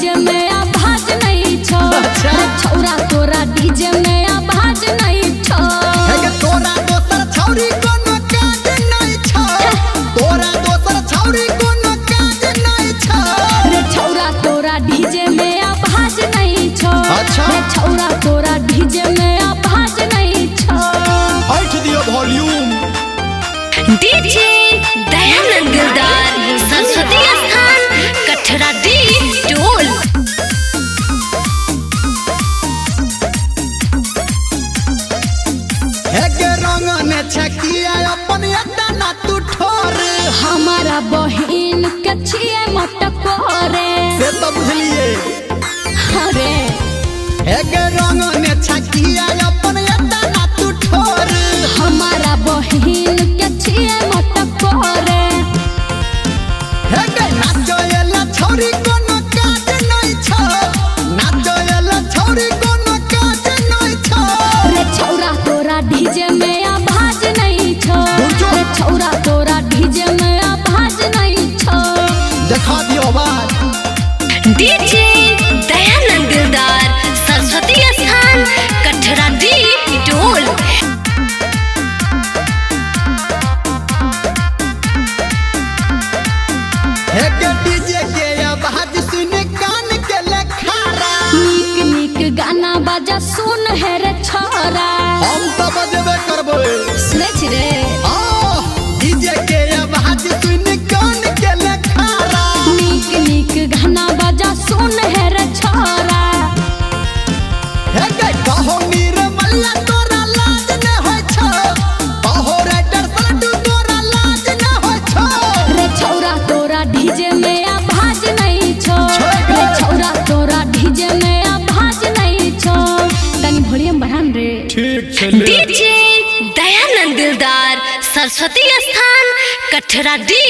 DJ में आवाज नहीं छो। अच्छा। रे छौरा तोरा डीजे में आवाज नहीं छो। हे गे तोरा दोसर छौरी कोनो काज नहीं छौ। तोरा दोसर छौरी कोनो काज नहीं छौ। रे छौरा तोरा डीजे में आवाज नहीं छो। अच्छा। रे छौरा तोरा डीजे में आवाज नहीं छो। ऐठ दियो वॉल्यूम। डीजे दयानंद दिलदार, सरस्वती स्थान, कठरा डी टोल। हे गे रंग ने छकिया अपन एतना तू ठोर। हमारा बहिन के छिए मटकोरे। से तो बुझलिए। अरे हे गे रंग ने छकिया अपन एतना तू ठोर। हमारा बहिन के छिए मटकोरे। हे गे नाचो एला छौरी कोनो काज नहीं छौ। नाचो एला छौरी कोनो काज नहीं छौ। रे छौरा तोरा डीजे में आवाज नहीं छो। बुझो। रे छौरा तोरा डीजे में आवाज नहीं छो। देखा दियो आवाज। डीजे दयानंद दिलदार, सरस्वती स्थान, कठरा डी टोल। हे गे डीजे के आवाज सुन कान के लेखारा। नीक नीक गाना बाजा सुन हे रे छोरा। हम तो बजबे करबै। सुनै छी रे। आ डीजे के आवाज सुन कान के लेखारा। नीक नीक गाना बाजा सुन हे रे छोरा। हे गे कहो निर्मलिया तोरा लाज न होइ छौ। कहो राइटर सलटू तोरा लाज न होइ छौ। रे छौरा तोरा डीजे में आवाज नहीं छो। छोड़ गे। रे छौरा तोरा डीजे में आवाज नहीं छो। तनी वॉल्यूम बढ़ान रे। ठीक छै। डीजे दयानंद दिलदार, सरस्वती स्थान, कठरा डी